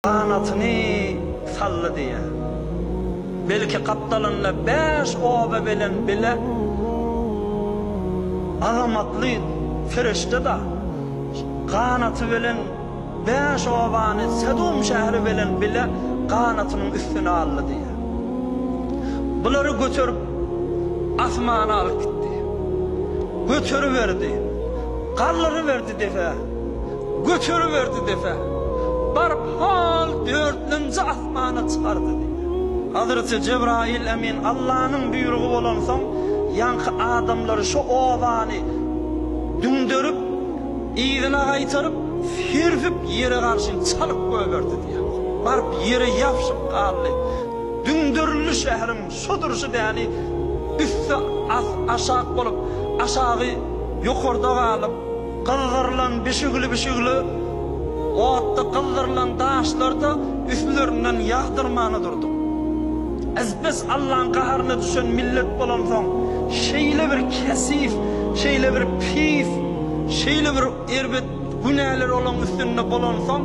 ganatyny saldy diýýär. Belki gapdalynda bäş oba bilen bile azamatly perişde-de ganaty bilen bäş obany Sedum şäheri bilen bile ganatynyň üstüne aldy diýýär. Bulary göterip asmana alyp gitdi. Göteriberdi. Galdyryberdi depe. Göteriberdi depe. Baryp hal dördünji asmana çykardy diýýär. Hazreti Jebraýyl emin Allanyň buýrugy bolansoň, ýaňky adamlary şo obany düňderip, yzyna gaýtaryp, serpip ýere garşy çalyp goýberdi diýýär. Baryp ýere ýapyşyp galdy. Düňderildi şäheriň şo durşy däni üsti aşak bolup, aşagy ýokarda galyp, gyzdyrylan bişigli-bişigli otda gyzdyrylan daşlar-da üstlerinden ýagdyrmana durdy. Ezbes Allaň gaharyna düşen millet bolansoň, şeýle bir kesif, şeýle bir pis, şeýle bir erbet günäler olaň üstünde bolansoň,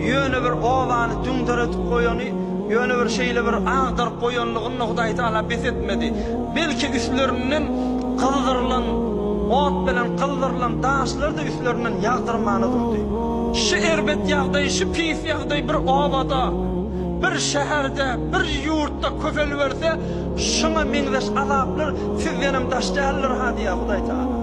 ýöne bir obany düňderedip goýany, ýöne bir şeýle bir agdaryp goýanlygyny Hudaýtagala bes etmedi. Belki üstlerinden gyzdyrylan ot bilen gyzdyrylan daşlar-da üstlerinden ýagdyrmana durdy. Şu erbet ýagdaý, şu pis ýagdaý bir obada, bir şäherde, bir ýurtda köpeliberse, şuňa meňzeş azaplar sizdenem daş däldir-ha diýýär Hudaýtagala.